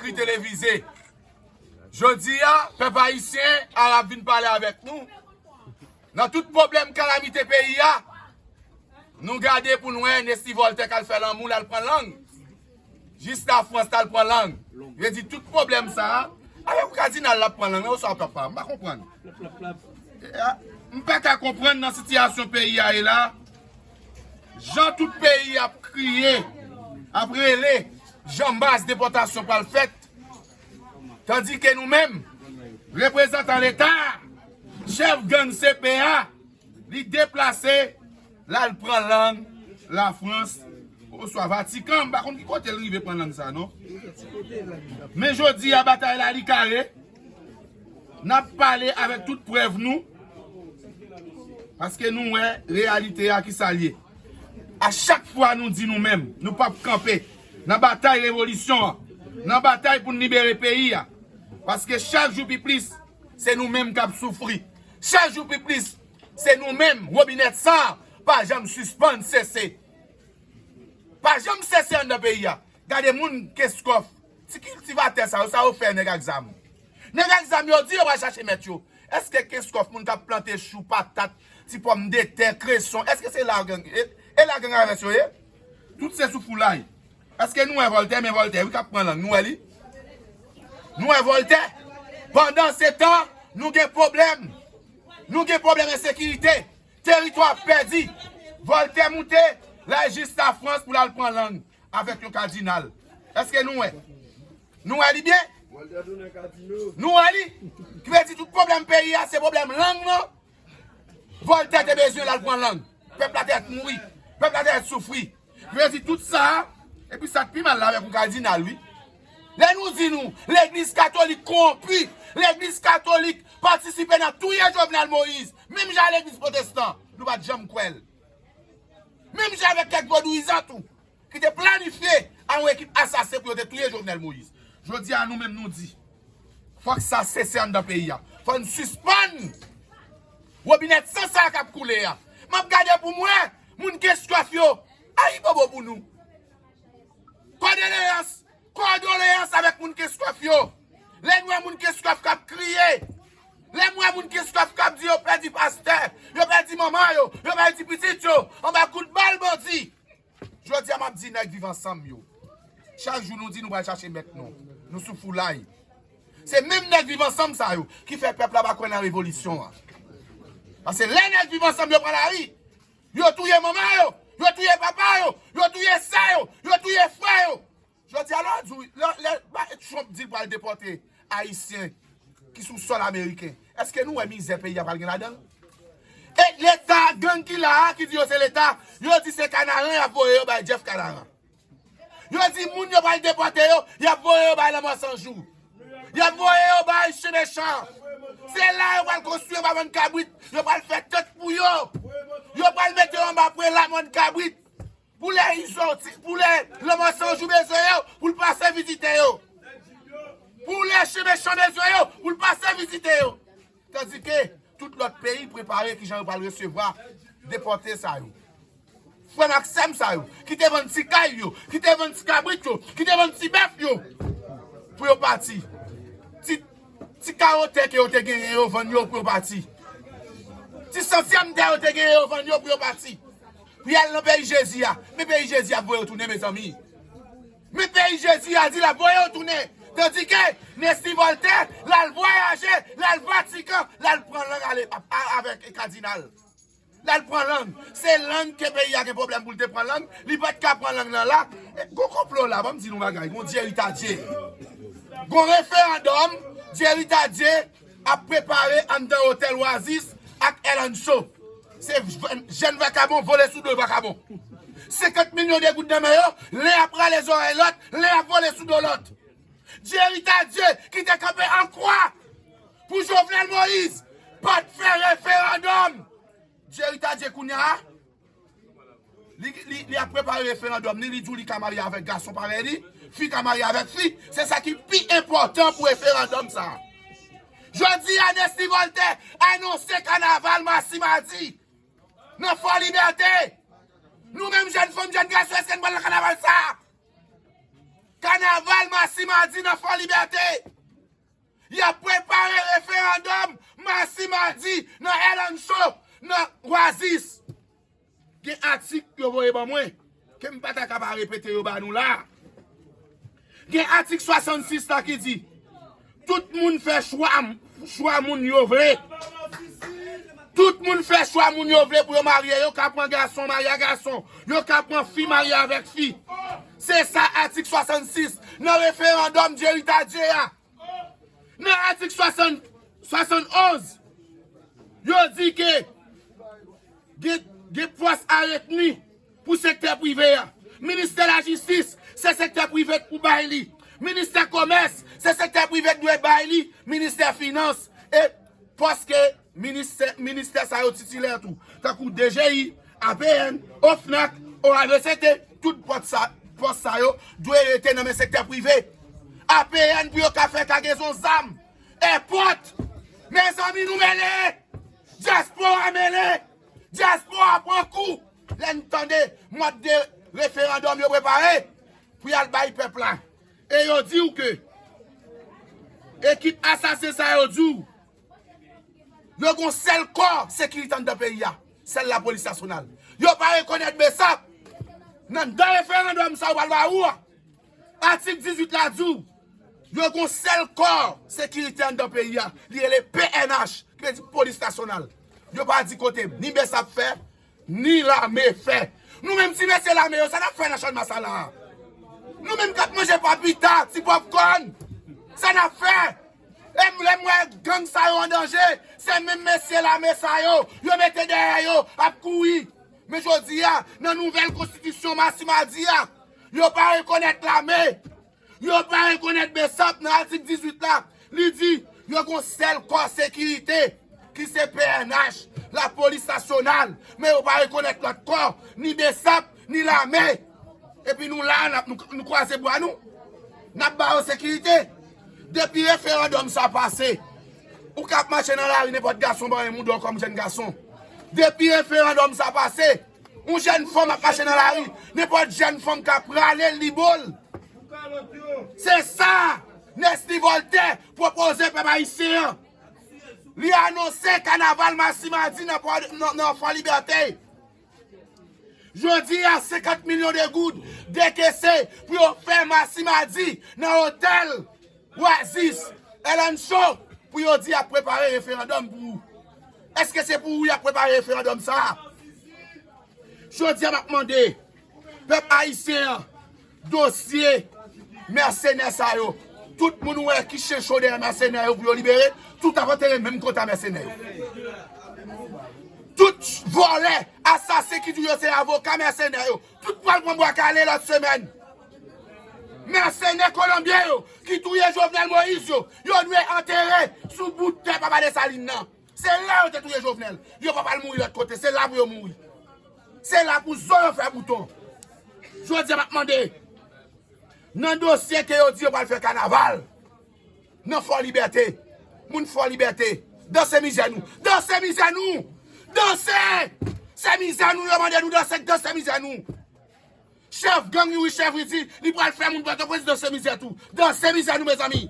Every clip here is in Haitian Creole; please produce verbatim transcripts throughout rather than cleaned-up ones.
kri televize. Jodi a, pèp ayisyen, Arab vin pale avèk nou. Nan tout pwoblèm kalamite peyi a, nou gade pou n wè Nesty Voltaire k al fè lanmou, l al pran lang. Jis Lafrans t al pran lang. Yo di tout pwoblèm sa a, avèk yon kadinal l ap pran lang nan, oswa papa, m pa konprann. M pa ka konprann nan sitiyasyon peyi a ye la, jan tout peyi ap kriye, ap rele, jan mas depòtasyon pral fèt, tandike nou menm, reprezantan Leta, chèf gang C P A, li deplase, l al pran lang Lafrans, oswa Vatikan, m pa konn ki kote l rive pran lang sa, non. Men jodi a, batay la, li kare. N ap pale avèk tout prèv nou, paske nou wè reyalite a ki sa l ye. A chak fwa nou di nou menm, nou p ap kanpe nan batay revolisyon an, nan batay pou n libere peyi a. Paske chak jou pi plis, se nou menm k ap soufri. Chak jou pi plis, se nou menm, wobinèt san an pa janm sispann sese. Pa janm sese anndan peyi a. Gade moun Kenskòf, ti kiltivatè sa yo, sa yo fè nèg ak zam. Nèg ak zam yo di yo pral chache mèt yo. Èske Kenskòf moun k ap plante chou, patat, ti pòmdetè, kreson, èske se la gang, e, e la gang a vès yo ye? Tout se sou foulay. Èske nou wè Vòltè? Men Vòltè, wi, k ap pran lang. Nou wè li? Nou wè Vòltè? Pandan se tan, nou gen pwoblèm. Nou gen pwoblèm ensekirite. Teritwa ap pèdi. Vòltè moute, l al jis Lafrans pou l al pran lang avèk yon kadinal. Èske nou wè? Nou wè li byen? Nou wè li? Ki vle di tout pwoblèm peyi a, se pwoblèm lang nan. Vòltè te bezwen l al pran lang. Pèp la te ret mouri. Pèp la te ret soufri. Yo di tout sa, epi sa k pi mal la avèk yon kadinal, wi. Lè nou di nou, legliz katolik kowonpi, legliz katolik patisipe nan touye Jovenel Moïse, menm jan legliz pwotestan, nou pa t janm kwè l. Menm jan avèk kèk vodouyizan tou, ki te planifye a yon ekip asasen pou yo te touye Jovenel Moïse. Jodi a, nou menm nou di, fòk sa sese anndan peyi a. Fò n sispann wobinèt san sa k ap koule a. M ap gade pou m wè moun Kenskòf yo. Ayibobo pou nou. Kondoleyans, kondoleyans avèk moun Kenskòf yo. Lè n wè moun Kenskòf k ap kriye, lè m wè moun Kenskòf k ap di yo pèdi pastè, yo pèdi manman yo, yo pèdi pitit yo, anba kout bal bandi. Jodi a, m ap di nèg Viv Ansanm yo. Chak jou nou di nou pral chache mèt nou. Nou sou foulay. Se menm nèg Viv Ansanm sa yo ki fè pèp la pa kwè nan revolisyon an. Paske lè nèg Viv Ansanm yo pran lari, yo touye manman yo, yo touye papa yo, yo touye sè yo, yo touye frè yo. Jodi a, lè w di, lè, lè, ba, Trump di l pral depòte Ayisyen ki sou sòl ameriken, èske nou wè mizè peyi a pral gen ladan l? E Leta, gang ki la a, ki di yo se Leta, yo di se Kanaran y ap voye yo bay Jeff Kanaran. Yo di moun yo pral depòte yo, y ap voye yo bay Lanmò San Jou. Y ap voye yo bay Chen Mechan. Se la yo pral konstwi yon pa mòn kabrit, yo pral fè tant pou yo. Yo pral mete yo anba pwe la mòn kabrit. Pou lè Izo, pou lè Lanmò San Jou bezwen yo, pou l pase vizite yo. Pou lè Chen Mechan bezwen yo, pou l pase vizite yo. Tandike tout lòt peyi prepare kijan yo pral resevwa depòte sa yo. Frè m ak sè m sa yo, ki te vann ti kay yo, ki te vann ti kabrit yo, ki te vann ti bèf yo, pou yo pati. Ti, ti kawo tè ke yo te genyen yo vann yo pou yo pati. Ti santyèm tè yo te genyen yo vann yo pou yo pati. Pou y al nan peyi Jezi a. Men peyi Jezi a ap voye yo tounen, mezanmi. Men peyi Jezi a di l ap voye yo tounen. Tandike Nesty Voltaire, l al vwayaje, l al Vatikan, l al pran lang ale, a, avèk kadinal. L al pran lang. Se lang ke peyi a gen pwoblèm pou l te pran lang. Li pa t ka pran lang nan la. E, gon konplo la, ban m di nou bagay. Gon Dyeritadye. Gon referandòm, Dyeritadye ap prepare anndan otèl Oasis ak L and Show. Se jèn, jèn vakabon vole sou do vakabon. Senkant milyon de goud nan men yo, len ap rale zòrèy lòt, len ap vole sou do lòt. Dyeritadye ki te kanpe an kwa pou Jovenel Moïse pa t fè referandòm. Dyeritadye kounye a, li, li, li ap prepare referandòm li, li di w li ka marye avèk gason parèy li, fi ka marye avèk fi. Se sa ki pi enpòtan pou referandòm sa a. Jodi a, Nesty Voltaire anonse kanaval Masi Madi nan Fò Libète. Nou menm jèn fanm, jèn gason, èske n pral nan kanaval sa a? Kanaval Masi Madi nan Fò Libète. Y ap prepare referandòm Masi Madi nan L and Show, nan Oasis. Gen atik yo voye ban mwen, ke m pa ta ka pa repete yo ba nou la. Gen atik swasannsis la ki di, tout moun fè chwa, chwa moun yo vle. Tout moun fè chwa moun yo vle pou yo marye. Yo ka pran gason, marye a gason. Yo ka pran fi, marye avèk fi. Se sa atik swasannsis nan referandòm Jerry Tardieu a. Nan atik swasann, swasannonz, yo di ke gen, gen pòs a retni pou sektè prive a. Ministè Lajistis, se sektè prive k pou bay li. Ministè Komès, se sektè prive k dwe bay li. Ministè Finans, e pòs ke ministè, ministè sa yo titilè tou, tankou D G I, A P N, OFNAC, O A V C T, tout pòs sa, pòs sa yo dwe rete nan men sektè prive. A P N pou yo ka fè kagezon zam. Èpòt! Mezanmi, nou mele! Dyaspora mele! Dyaspora pran kou! Lè n tande mòd de referandòm yo prepare pou y al bay pèp la. E yo di w ke ekip asasen sa yo di w, yo gon sèl kò sekirite anndan peyi a, sèl lapolis nasyonal. Yo pa rekonèt BSAP. Nan, nan referandòm sa yo pral ba ou a, atik dizuit la di w, yo gon sèl kò sekirite anndan peyi a, li rele P N H, ki vle di polis nasyonal. Yo pa di kote ni BSAP fè, ni lame fè. Nou menm ti mesye lame yo, sa n ap fè nan Channmas la a? Nou menm k ap manje papita, ti pòpkòn, sa n ap fè? E m, lè m wè gang sa yo an danje, se menm mesye lame sa yo, yo mete dèyè yo, ap kouri. Men jodi a, nan nouvèl konstitisyon Masi Madi a, yo pa rekonèt lame. Yo pa rekonèt BSAP nan atik dizuit la. Li di, yo gon sèl kò sekirite, ki se P N H, lapolis nasyonal. Men yo pa rekonèt lòt kò, ni BSAP, ni lame. Epi nou la, n ap, nou, nou kwaze bra nou. N ap ba yo sekirite. Depi referandòm sa pase, ou ka ap mache nan lari, nenpòt gason ba w yon moudon kòm jèn gason. Depi referandòm sa pase, yon jèn fanm ap mache nan lari, nenpòt jèn fanm ka prale l, li bo l. Se sa Nesly Voltaire pwopoze pèp ayisyen an. Li anonse kanaval Masi Madi nan, nan, nan Fò Libète. Jodi a, senkant milyon de goud dekese pou yo fè Masi Madi nan otèl Oasis, L and Show, pou yo di y ap prepare referandòm pou ou. Èske se pou ou y ap prepare referandòm sa a? Jodi a, m ap mande pèp ayisyen an, dosye mèsenè sa yo, tout moun ou wè ki chencho dèyè mèsenè yo pou yo libere, tout ap antere menm kòt a mèsenè yo. Tout vòlè, asasen ki di yo se avoka mèsenè yo, tout pral pran bwa kale lòt semèn. Mèsenè kolonbyen yo, ki touye Jovenel Moïse yo, yo dwe antere sou bout tè Papa Desalin nan. Se la yo te touye Jovenel. Yo pa pral mouri lòt kote. Se la pou yo mouri. Se la pou zo yo fè bouton. Jodi a, m ap mande, nan dosye ke yo di yo pral fè kanaval nan Fò Libète, moun Fò Libète, danse mizè nou. Danse mizè nou! Danse! Se mizè nou yo mande nou danse, danse mizè nou. Chèf gang Youri Chèvri di li pral fè moun Pòtoprens danse mizè tou. Danse mizè nou, mezanmi.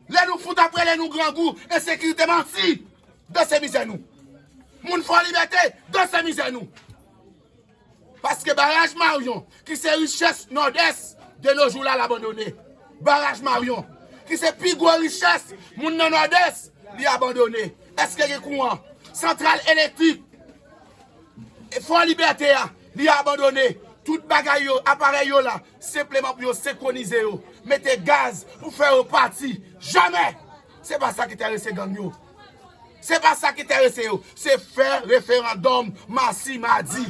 Lè nou fout ap rele nou grangou, ensekirite, manti, danse mizè nou. Moun Fò Libète, danse mizè nou. Paske baraj Marion, ki se richès Nòdès de nos jours la, l abandone. Baraj Marion, ki se pi gwo richès moun nan Nòdès, li abandone. Èske gen kouran? Santral elektrik, Fò Libète a, li abandone. Tout bagay yo, aparèy yo la, senpleman pou yo senkwonize yo, mete gaz pou fè yo pati. Jamè! Se pa sa ki enterese gang yo. Se pa sa ki enterese yo. Se fè referandòm Masi Madi.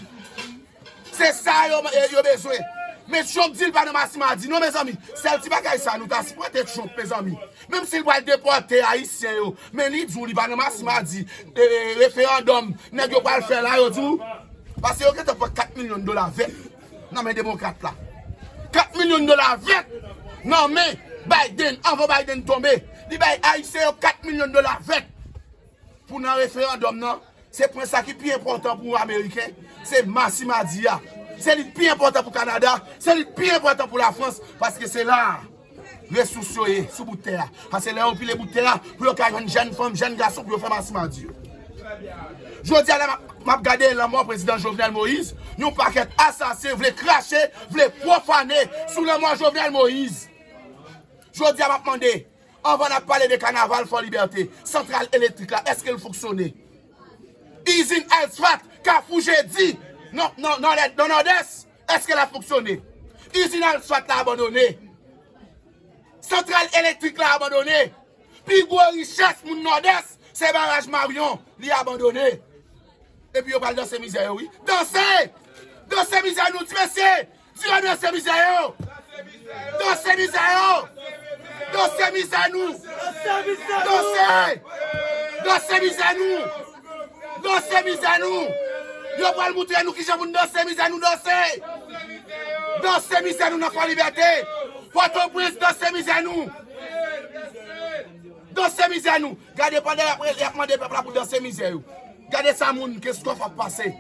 Se sa yo, yo bezwen. Men Trump di l pa nan Masi Madi. Non, mezanmi. Sèl ti bagay sa, nou ta sipòte Trump, mezanmi. Menm si l pral depòte Ayisyen yo, men li di w li pa nan Masi Madi. E, referandòm nèg yo pral fè la, yo di w. Paske yo gentan pran kat milyon dola vèt nan men demokrat la. Kat milyon dola vèt nan men Biden, anvan Biden tonbe. Li bay Ayisyen yo kat milyon dola vèt pou nan referandòm nan. Se pwen sa ki pi enpòtan pou Ameriken, se Masi Madi a. Se li k pi enpòtan pou Kanada, se li k pi enpòtan pou Lafrans, paske se la resous yo ye sou bout tè a. Paske lè yo pile bout tè a, pou yo ka jwenn jèn fanm, jèn gason, pou yo fè masimadi yo. Jodi a la, m ap, m ap gade lanmò prezidan Jovenel Moïse, yon pakèt asasen vle krache, vle pwofane sou lanmò Jovenel Moïse. Jodi a, m ap mande, anvan n ap pale de kanaval Fò Libète, santral elektrik la, èske l fonksyone? Izin Alsfat, Kafou Jedi, nan, nan, nan, nan Nòdès, èske l ap fonksyone? Izin Alsfat la abandone. Santral elektrik la abandone. Pi gwo richès moun Nòdès, se baraj Marion, li abandone. Epi yo pral danse mizè yo, wi. Danse! Danse mizè nou, ti mesye! Di yo danse mizè yo! Danse mizè yo! Danse mizè nou! Danse! Danse mizè nou! Danse mizè nou! Yo pral moutre nou kijan pou n danse mizè nou, danse! Danse mizè nou nan Fò Libète! Pòtoprens, danse mizè nou! Danse mizè nou! Gade pandan y ap, y ap mande pèp la pou danse mizè yo. Gade sa moun Kenskòf ap pase.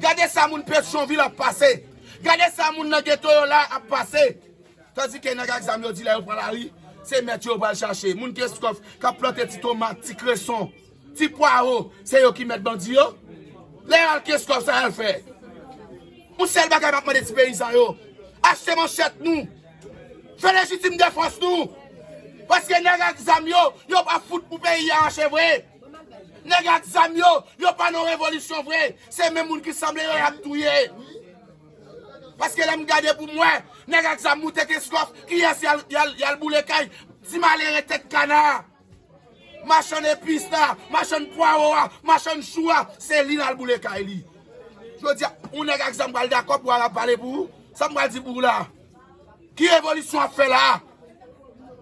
Gade sa moun Petyonvil ap pase. Gade sa moun nan geto yo la ap pase. Tandike nèg ak zam yo di lè yo pran lari, se mèt yo yo pral chache. Moun Kenskòf k ap plante ti tomat, ti kreson, ti pwawo, se yo ki mèt bandi yo. Lè y al Kenskòf, sa y al fè? Yon sèl bagay m ap mande ti peyizan yo, achte manchèt nou. Fè lejitim defans nou. Paske nèg ak zam yo, yo pa fout pou peyi a mache vre. Nèg ak zam yo, yo pa nan revolisyon vre. Se menm moun ki sanble yo y ap touye. Paske lè m gade pou m wè, nèg ak zam moute Kenskòf, kiyès y al, y al, y al boule kay? Ti malere tèt kana. Machann epis la, machann pwawo a, machann chou a, se li n al boule kay li. Jodi a, yon nèg ak zam pral dakò pou al ap pale pou ou? Sa m pral di pou ou la? Ki revolisyon w ap fè la?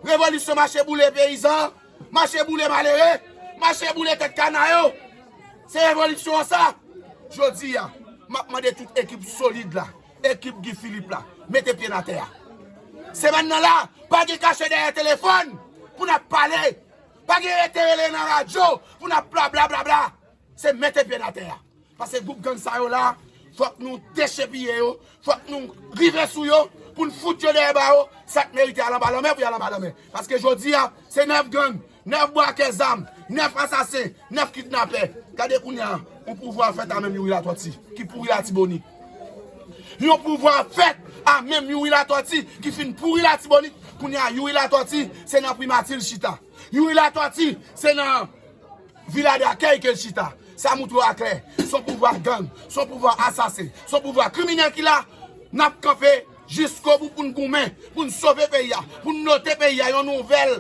Revolisyon mache boule peyizan, mache boule malere, mache boule tèt kana yo. Se revolisyon an sa? Jodi a, m ap mande tout ekip solid la, ekip Guy Philippe la, mete pye n atè a. Semèn nan la, pa gen kache dèyè telefòn pou n ap pale. Pa gen rete rele nan radyo pou n ap bla bla bla bla. Se mete pye n atè a. Paske gwoup gang sa yo la, fòk nou dechepiye yo, fòk nou rive sou yo, pou n fout yo dèyè bawo, sa k merite al anba lanmè pou y al anba lanmè. Paske jodi a, se nèf gang, nèf brakè zam, nèf asasen, nèf kidnapè. Gade kounye a, yon pouvwa fèt a menm Youri Latortue, ki pouri Latibonit. Yon pouvwa fèt a menm Youri Latortue, ki fin pouri Latibonit. Kounye a, Youri Latortue, se nan primati l chita. Youri Latortue, se nan vila dakèy ke l chita. Sa moutre w aklè, se yon pouvwa gang, se yon pouvwa asasen, se yon pouvwa kriminèl ki la. N ap kanpe jiskobou pou n goumen, pou n sove peyi a, pou n note peyi a yon nouvèl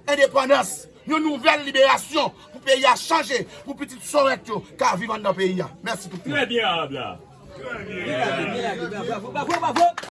endepandans, yon nouvèl liberasyon, pou peyi a chanje, pou pitit Sorèt yo ka viv anndan peyi a. Mèsi tout moun. Trè byen, Arab la. Trè byen. Bravo, bravo, bravo.